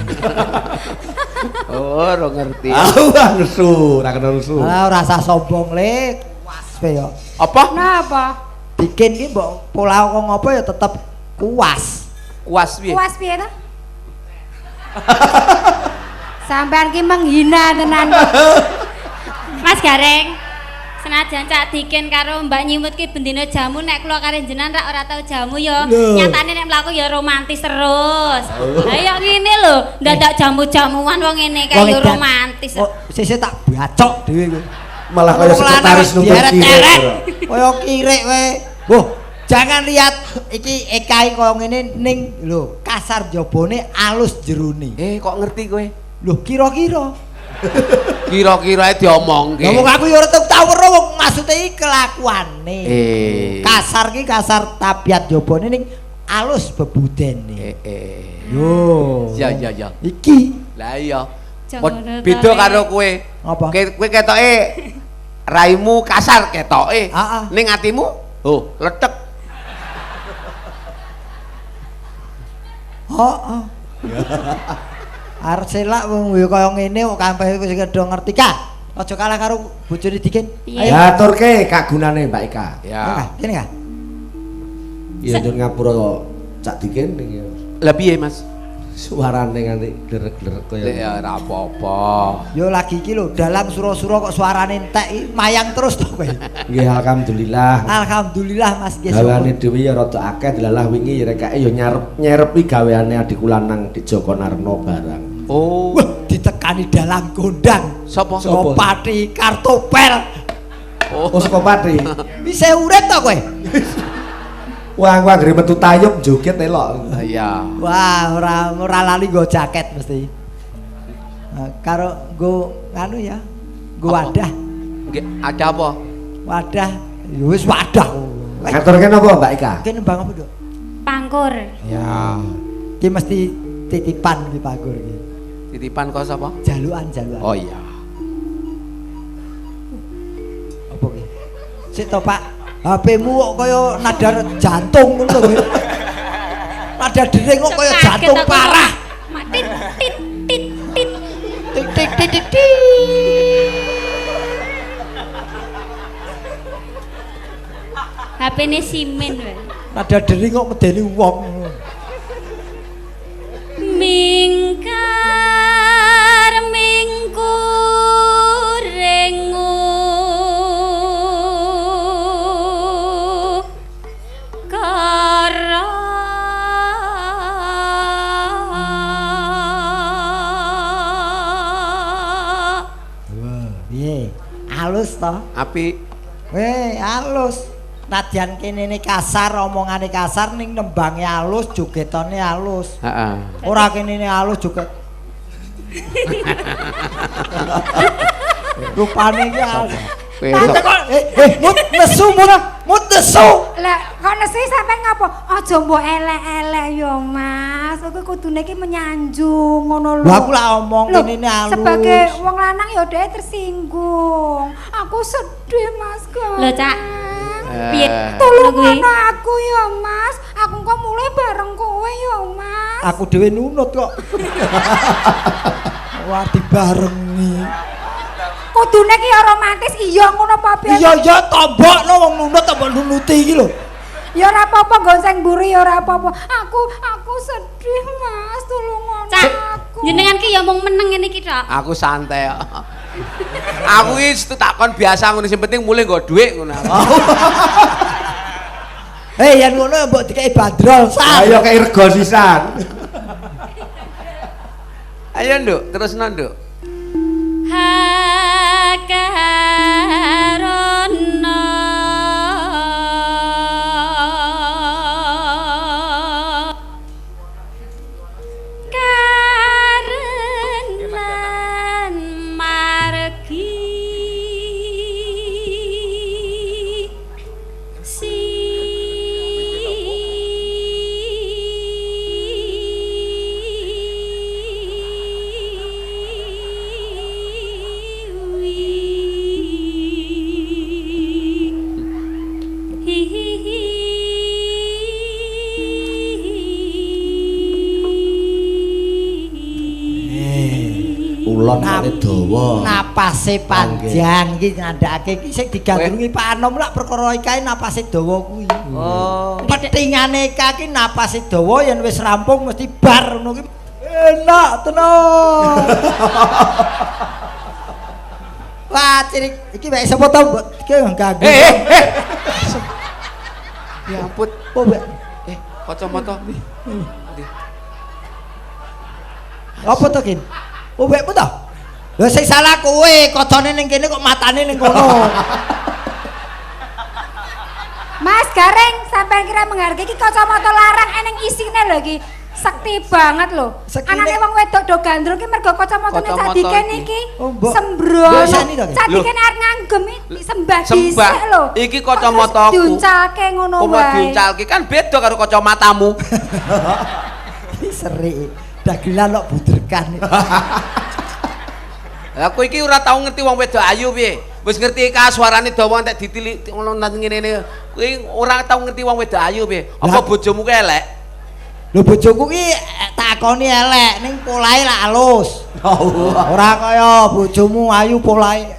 Oh, ora ngerti. Ah, nesu, ora kena nesu. Ah, ora usah sombong le. Kuas kowe ya. Apa? Napa? Bikin ki mbok pola kok ngopo ya tetep kuas. Kuas piye? Kuas piye ta? Sampean ki menghina tenan. Mas Gareng, senajan Cak Dikin karo Mbak Nyimut ki bendina jamu nek kula karo jenengan rak ora tau jamu ya. Nyatane nek mlaku ya romantis terus. Lah ya ngene lho, ndadak jamu-jamuan wong ngene kae ya romantis. Oh, sesuk tak bacok dhewe kowe. Malah kaya sekretaris nuntut kirik. Kaya kirik kowe. Wah, jangan lihat iki Eka kaya ngene ning lho, kasar jabone alus jerone. Kok ngerti kowe? Lho, kira-kira. Kira-kira diomongke. Lah wong aku ya ora tau weruh wong maksude iki kelakuane. Kasar ki kasar tabiat jabone ning alus bebudene. Yo. Ya ya ya. Iki. Lah iya. Beda karo kowe. Apa? Kowe ketoke raimu kasar ketoke. Ning atimu oh letek. Heeh. Arep selak wong ya kaya ngene kok kampeh wis do ngerti ka. Aja kalah karo bojone Dikin. Ayo. Ya aturke kagunane Mbak Eka. Ya. Kene ka. Ya njur ngapura kok Cak Dikin ning ya. Lah piye Mas? Suarane nganti glerek-glerek kaya. Ya ora apa-apa. Yo lagi iki lho dalang sura-sura kok suarane entek iki mayang terus to kowe. Nggih alhamdulillah. Alhamdulillah Mas nggih. Gaweane dhewe ya rada akeh delalah wingi ya rekake ya nyarepi gaweane adikku lanang Dik Joko Narno barang. Oh, wah ditekani dalang gondang. Sapa? Sopati Kartopel. Oh, saka Pati. Wis urip to kowe? Wah, aku anggere metu tayub joget elok. Iya. Wah, ora lali nggo jaket mesti. Karo nggo nganu ya. Nggo wadah. Nggih, ada apa? Wadah. Ya wis wadah. Ngaturke napa Mbak Eka? Ki nembang apa, Nduk? Pangkur. Ya. Ki mesti titipan ki pangkur ki. Titipan kok sapa? Jalukan-jalukan. Oh iya. Apa ki? Sik to, Pak. HP-mu kok kaya nada jantung ngono lho kowe. Nada dering kok kaya jantung parah. Tit tit tit tit. Tik tik tik tik tik. HP-ne simen wae. Nada dering kok medeni wong. Mingkar mingkurengu kara Halus ta? Apik. Weh, halus. Nadyan kenene kasar, omongane kasar ning nembange halus, jogetane halus. Heeh. Ora kenene halus joget. Rupane iki halus. Mut nesu mut nesu. Lah kok nesu sampean ngapa? Aja mbok elek-elek ya, Mas. Kowe kudune iki menyanjung ngono lho. Lah aku lak omong kenene halus. Sebagai wong lanang ya dhek tersinggung. Aku sedih, Mas. Lho, Cak. Piye? Tulungono aku ya, Mas. Aku kok mulai bareng kowe ya, Mas. Aku dhewe nunut kok. Wah, dibarengi. Kudune ki ya romantis, iya ngono apa piye? Iya, iya, tombokno wong nunut tombok nunuti iki lho. Ya ora apa-apa gonceng mburi ya ora apa-apa. Aku sedih, Mas. Tulungono aku. Jenengan ki ya mung meneng ngene iki tok. Aku santai kok. Aku iki takon biasa ngono sing penting mulih nggo dhuwit ngono. Hei, yen ngono mbok dikeki bandrol sak. Ayo kei rego sisan. Ayo, Nduk, terusno, Nduk. Hakarana karenan margi si Ulon kale dawa. Napase panjang iki ngandhakake iki sing digandrungi Pak Anom lak perkara iki napase dawa kuwi. Oh. Petingane Eka ki napase dawa yen wis rampung mesti bar ngono ki. Enak tenan. Wah, cirik iki wek sapa to mbok iki ganggu. Ya ampun. Oh, wek. Kacamata. Apa to, Kin? Oh, wekmu to? Lha sing salah kowe, kocone ning kene kok matane ning kono. Mas Gareng, sampean kira menghargai iki kacamata larang eneng isine lho iki. Sekti banget lho. Anane wong wedok do gandrung ki mergo kacamatane Cadiken iki. Sembrono. Cadiken arep nganggem iki sembah dhisik lho. Iki kacamataku. Diuncalke ngono wae. Kok diuncalke kan beda karo kacamatamu. Iki serik. Dagelan kok budrekan. Lah kowe iki ora tau ngerti wong wedok ayu piye. Wis ngerti ka suarane dawa entek ditilik ngono nang ngene-ngene. Kowe ora tau ngerti wong wedok ayu piye. Apa bojomu ki elek? Lho bojoku ki takoni elek ning polahe lak alus. Ora kaya bojomu ayu polahe.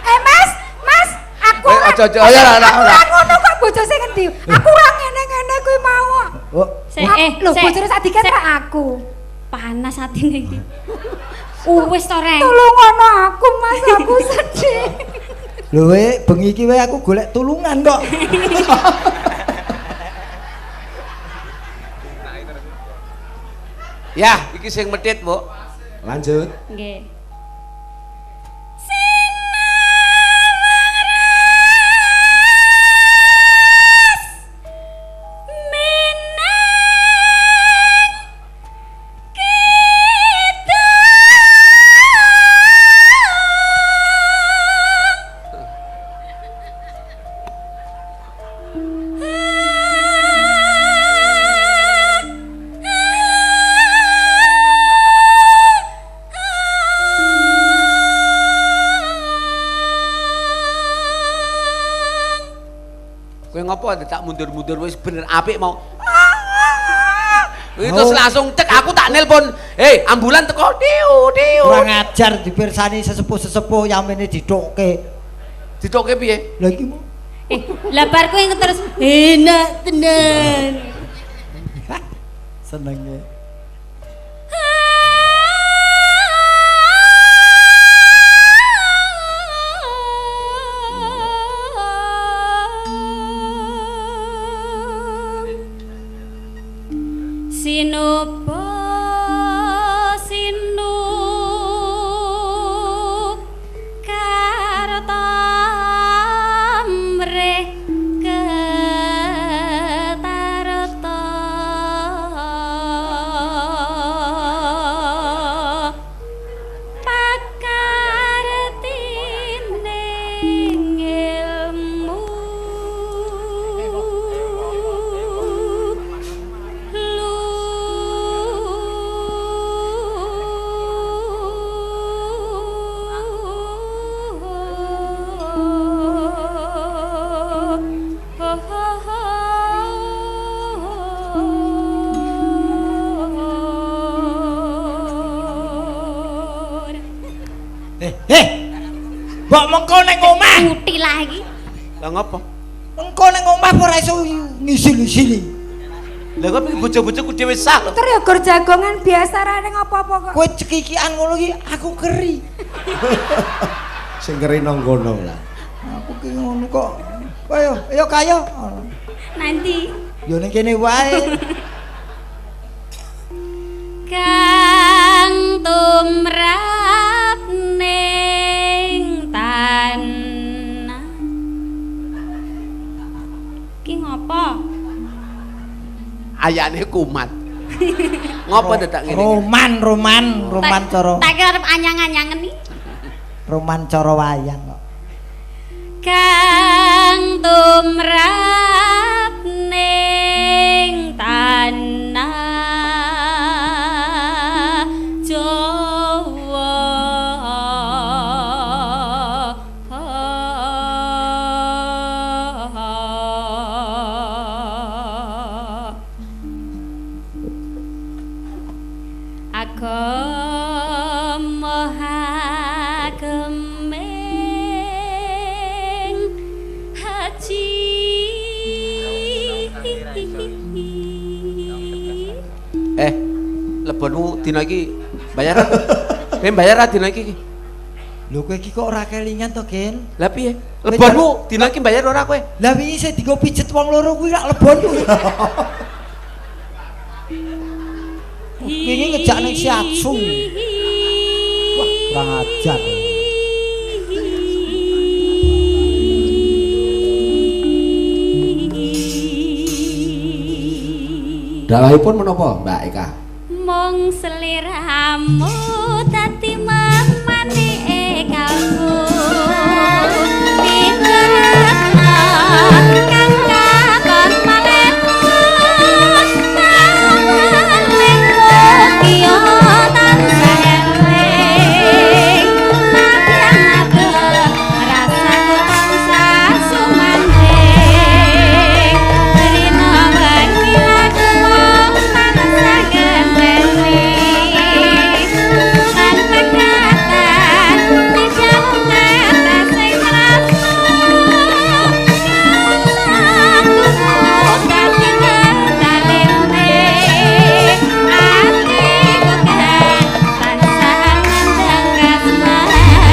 Mas, Mas, aku ora ngono kok bojo sing ngendi. Aku ora ngene-ngene kuwi mau. Lho bojone Sadiken ra aku. Panas atine iki. Wis to, Reng. Tulungono aku, Mas, aku sedih. Lho we, bengi iki wae aku golek tulungan kok. Ya, iki sing medhit, Bu. Lanjut. Nggih. Ngopo tak mundur-mundur wis bener apik mau. Terus langsung cek aku tak nelpon. Hei, ambulan teko. Diu diu. Kurang ajar dipirsani sesepuh-sesepuh yamene ditokke. Ditokke piye? Lah iki mau. Lah bar kuwi terus enak tenan. Senenge. Sinuba sinun Engko ning omah. Putih lagi. Lah ngopo? Engko ning omah ora iso ngisil-isili. Lah kok bojo-bojoku dhewe sah lho. Ter ya gor jagongan biasa ra ning apa-apa kok. Kowe cekikian ngono ki aku keri. Sing keri nang kono lah. Aku ki ngono kok. Ayo, ayo kayo. Nanti. Yo ning kene wae. Kang tumrap ning tanah. Ki ngopo? Ayane kumat. Ngopo dadak ngene iki? Roman cara. Tak kira arep anyang-anyangen iki. Roman cara wayang kok. Kang tumrap ning tanah Jawa. Agama hageming haji. Lebonmu dina iki bayar. Bayar dina iki. Lho kowe iki kok ora kelingan to, Gen? Lah piye? Lebonmu dina iki bayar ora kowe? Lah wingi sing dienggo pijet wong loro kuwi rak lebonmu. Wingi ngejak ning Shiatsu. Wah, kurang ajar. Dawahipun menapa, Mbak Eka? Mung seliramu dadi memane kalbu. Pinten kang katon malemu kiyo tansah eling. Rasaku tansah sumandhing. Rina wengi aku tansah ngenteni. Tanpa kata dijauh kata sing tresno. Aku katingal talene. Atiku kan tansah nandhang kasmaran.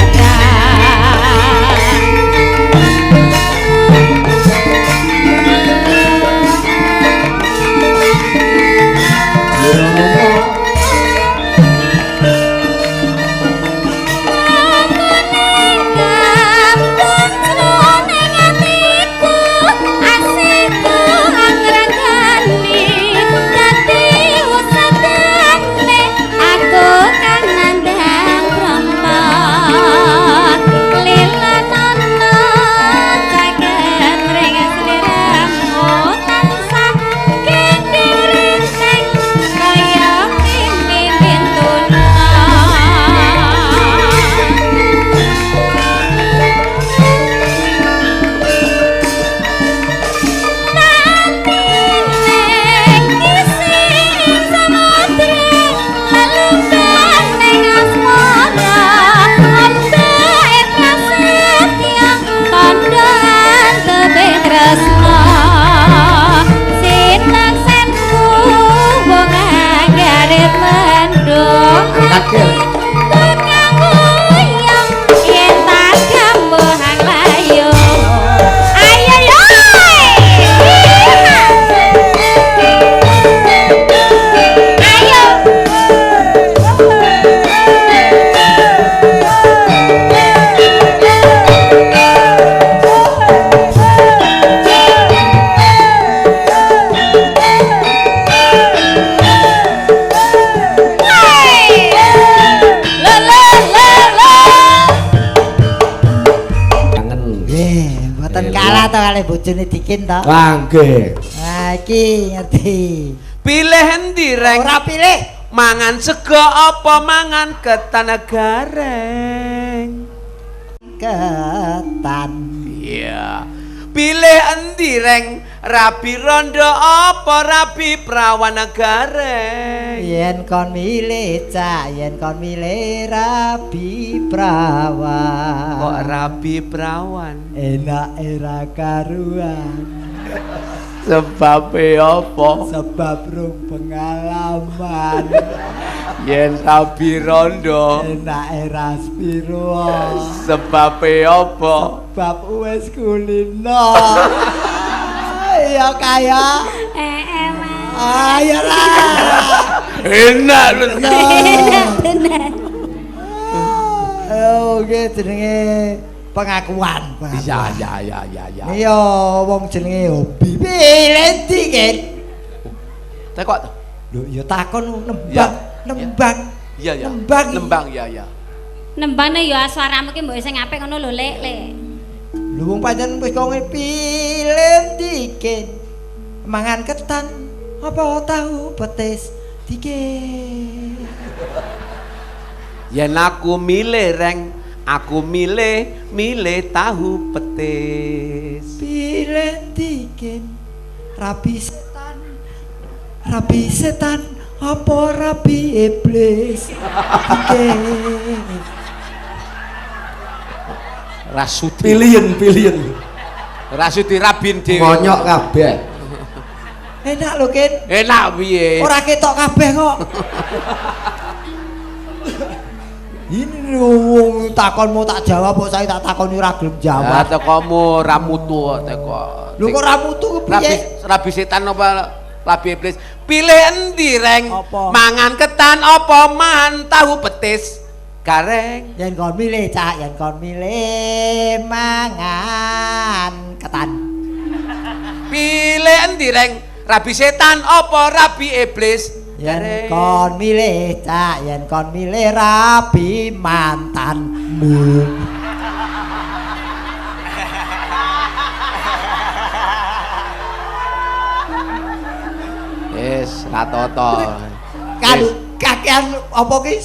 Bojone Dikin to. Lah nggih. Nah iki ngerti. Pilih endi reng? Ora pilih. Mangan sego apa mangan ketan gareng? Ketan. Iya. Pilih endi reng? Rabi rondo apa rabi prawan gareng? Yen kon milih cak, yen kon milih rabi prawan. Kok rabi prawan? Enak era karuan. Sebabe apa? Sebab rung pengalaman. Yen rabi rondo enak era spiro. Sebabe apa? Sebab wis kulino. Ya kaya. Mas. Ayo lah. Enak lho. Enak tenan. Oke jenenge pengakuan. Iya iya iya iya iya. Iya wong jenenge hobi. Pilih ndi, Ken? Tekok to. Lho ya takon nembang, nembang. Iya iya. Nembang. Nembang iya iya. Nembang ya suaramu ki mbok sing apik ngono lho, Lek, Lek. Lho wong pancen wis kok pilih ndi, Ken? Mangan ketan apa tahu petis dike. Yen aku milih reng, aku milih milih tahu petis. Pilih ndi, Ken? Rabi setan. Rabi setan apa rabi iblis? Dike. Rasudi. Pilihan, pilihan. Rasudi rabin dhewe. Monyok kabeh. Enak lho, Ken. Enak piye? Ora ketok kabeh kok. Ini wong takonmu tak jawab kok saya tak takoni ora gelem jawab. Lah tekomu ra mutu kok teko. Lho kok ra mutu kepiye? Rabi setan apa rabi iblis? Pilih endi, Reng? Apa? Mangan ketan apa mangan tahu petis? Gareng. Yen kon milih, Cak, yen kon milih mangan ketan. Pilih endi, Reng? Rabi setan apa rabi iblis? Yen kon milih, Cak, yen kon milih rabi mantanmu. Wis, ratoto. Kan kakean apa ki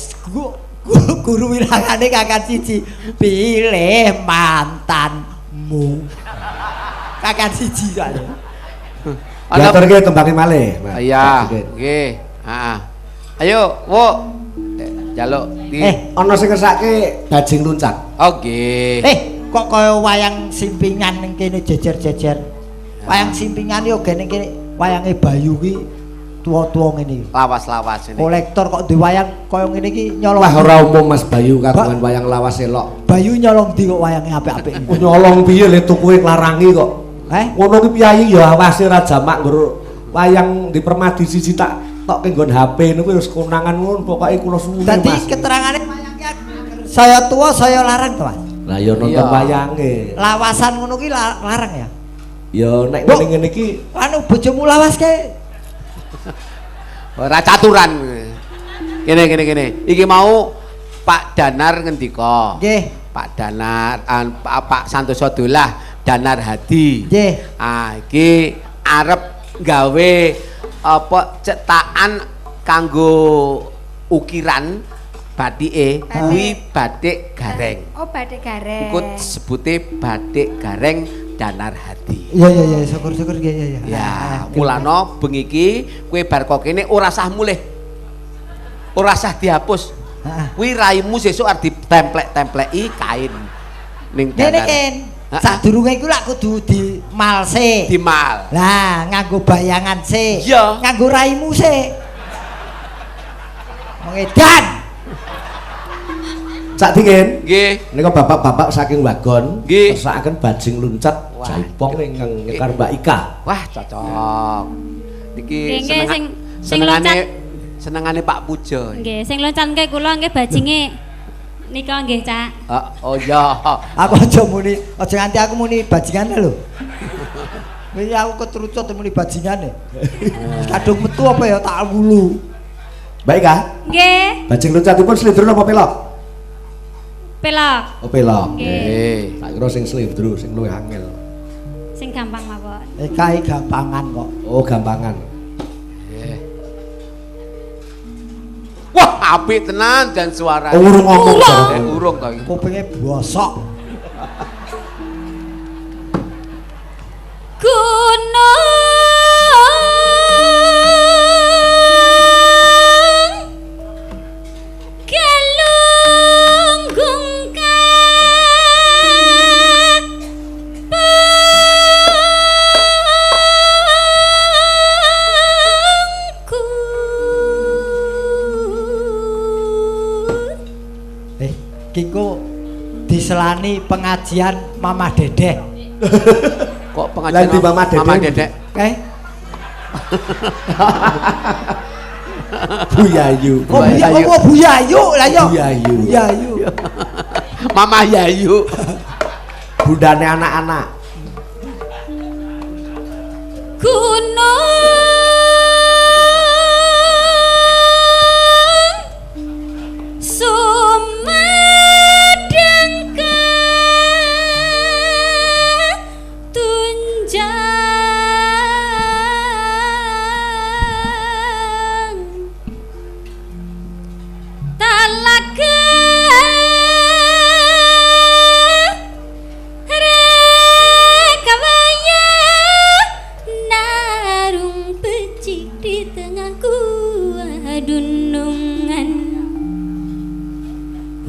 guru wilangane kakean siji. Pilih mantanmu. Kakean siji soalnya. Diaturke tembange malih. Iya, nggih. Heeh. Ayo, Wo. Jaluk di. Ana sing ngersake bajing loncat. Oh, nggih. Kok kaya wayang simpingan ning kene jejer-jejer. Wayang simpingan yo gene kene wayange Bayu ki tuwa-tuwa ngene iki. Lawas-lawas ini. Kolektor kok di wayang kaya ngene iki nyolong. Wah, ora umum Mas Bayu kagungan wayang lawas elok. Bayu nyolong ndi kok wayange apik-apik. Nyolong piye le tukuke nglarangi kok. Ngono ki piyayi ya awase ra jamak nggur wayang di Permadi siji tak tokke nggon HP niku wis konangan ngono pokoke kula suwun. Dadi keterangane wayang ki saya tua saya larang to, Mas. Lah ya nonton wayange. Lawasan ngono ki larang ya? Ya nek ngene-ngene iki anu bojomu lawas kae. Ora caturan. Kene kene kene. Iki mau Pak Danar ngendika. Nggih. Pak Danar Pak Santoso Dolah Danar Hadi. Nggih. Ah iki arep gawe apa cetakan kanggo ukiran batike kuwi batik gareng. Oh, batik gareng. Iku sebute batik gareng Danar Hadi. Iya iya iya, syukur-syukur iya iya. Ya, mulane bengi iki kowe bar kok kene ora sah mulih. Ora sah dihapus. Kuwi raimu sesuk arep ditemplek-templeki kain ning Ngene Ken. Sadurunge iku lak kudu dimal sik. Dimal. Lah, nganggo bayangan sik. Iya. Nganggo raimu sik. Mengedan. Cak Dikin. Nggih. Nika bapak-bapak saking wagon nggih kersakaken bajing loncat jaipong ingkang nyekar Mbak Ika. Wah, cocok. Niki senengane Pak Pujo. Nggih, sing loncat nggih kula nggih bajinge. Nika nggih, Cak. Oh iya. Aku aja muni, aja nganti aku muni bajingane lho. Wingi aku ketrucut muni bajingane. Kadung metu apa ya tak wulu. Mbak Ika? Nggih. Bajing loncatipun slendro napa pelok? Pelok. Oh, pelok. Nggih. Tak kira sing slendro sing luwih angel. Sing gampang mawon. Kae gampangan kok. Oh, gampangan. Wah, apik tenan dan suara. Oh, urung ngomong. Urung to iki. Kupinge bosok. Diselani pengajian Mama Dedeh. Kok pengajian Lah, Mama Dedeh? Mama Dedeh. Eh? Bu Yayu. Oh, Bu Yayu. Oh, Bu Yayu lah yo. Bu Yayu. Bu Yayu. Mama Yayu. Bundane anak-anak. Gunung Sumedang katunjang talaga rekabaya narung becik di tengah gua dunungan.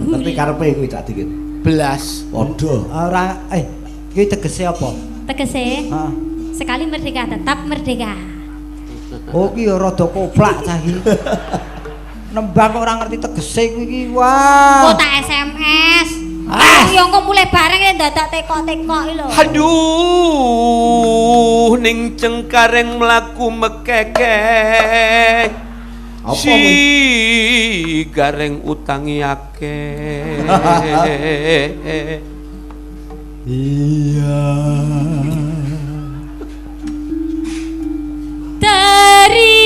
Ngerti karepe kuwi Cak Dikin? Belas. Padha. Ora iki tegese apa? Tegese? Heeh. Sekali merdeka tetap merdeka. Oh ki ya rada koplak cah iki. Nembang kok ora ngerti tegese kuwi iki. Wah. Kok tak SMS. Ah. Ya engko mulai bareng ya dadak tekok-tekok iki lho. Aduh, ning cengkareng mlaku mekekek. Apa Si kuwi? Gareng utangi akeh. Iya. Dari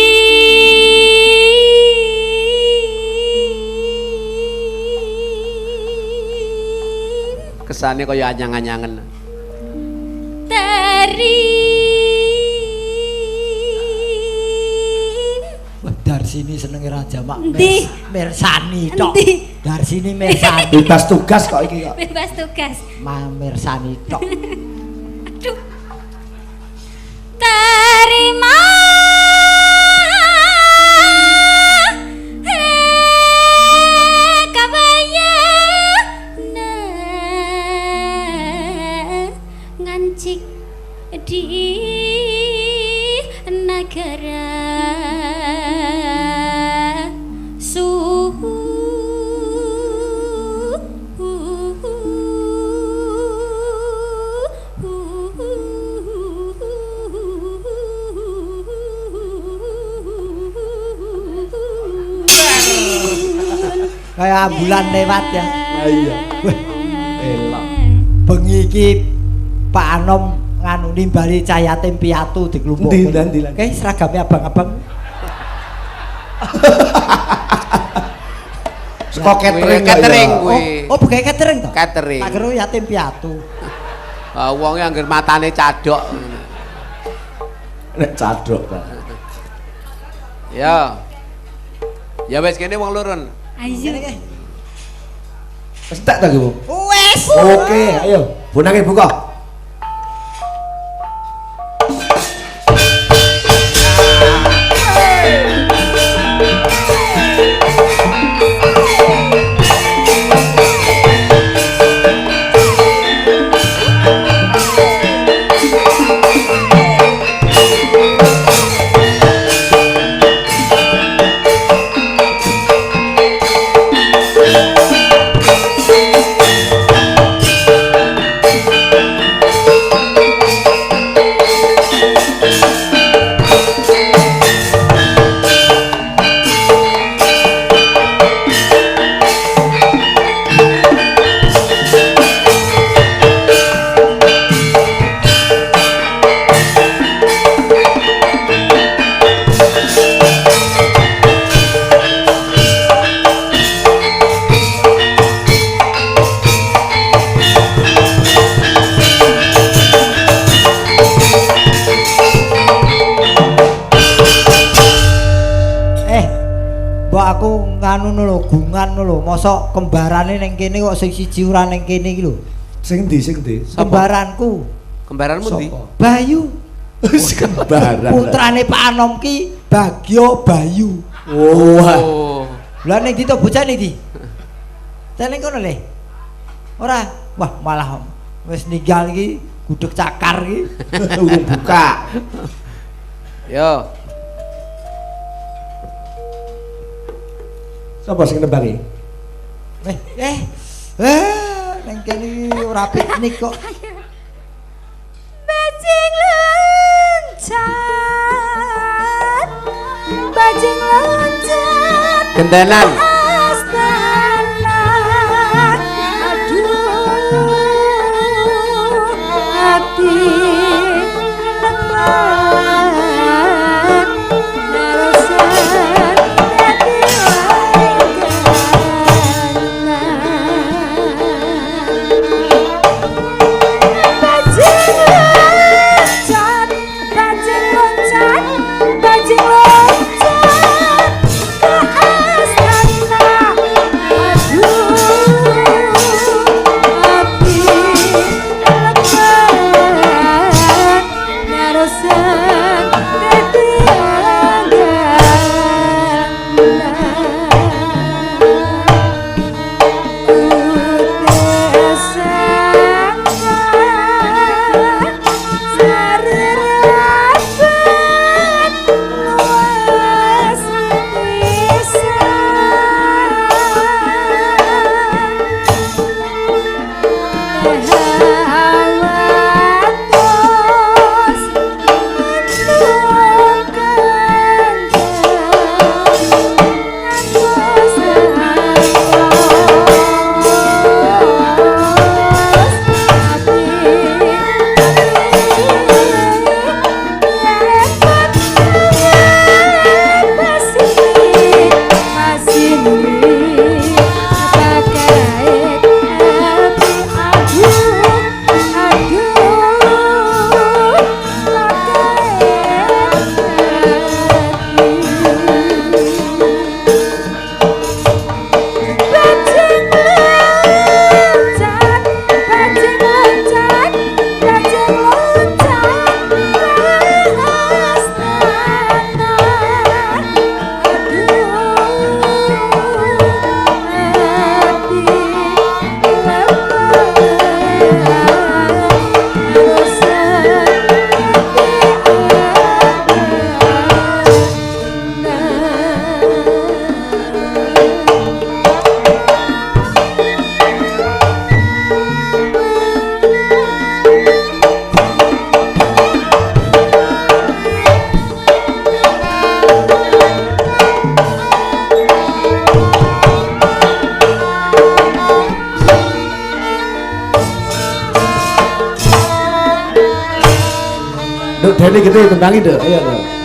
Kesane kaya anyang-anyangen. Dari Wah, Darsini senenge Raja Mak. Endi? Mirsani tok. Endi? Darsini mirsani. Bebas tugas kok iki kok. Bebas tugas. Ma mirsani tok. Aduh. Terima kabaya ngancik di negara suhu. Kayak ambulan lewat ya. Iya. Wah, elok. Bengi iki Pak Anom nganu nimbali cah yatim piatu diklumpuk. Endi, endi, endi? Kayak seragamnya abang-abang. Saka catering. Catering kok ya. kuwi. Oh, bukan catering toh? Catering. Tak kira yatim piatu. Ah, wonge angger matane cadok. Nek cadok ta. Ya. Ya wis kene wong loro. Ayo. Wis tak ta iki, Bu? Wes. Oke, ayo. Bonange buka. Mbok aku nganu lho, gungan lho, mosok kembarane ning kene kok sing siji ora ning kene iki lho. Sing ndi, sing ndi? Kembaranku. Kembaranmu ndi? Sapa? Bayu. Wis kembaran. Putrane Pak Anom ki Bagyo Bayu. Wah. Oh. Lah ning ndi to bocah ning ndi? Ning kono le. Ora, wah malah wis ninggal iki gudeg cakar iki. Urung buka. Yo. Sapa sing nembangi? Ning kene ora piknik kok. Bajing loncat. Bajing loncat. Gentenan. Astana. Aduh. Ati lepat. Narosan dadi wargana. Bajing loncat, bajing loncat, bajing loncat ke astana. Aduh, ati lepat, narosan dadi anggana. Nduk Deni gede tendangi, Nduk. Ayo, Nduk.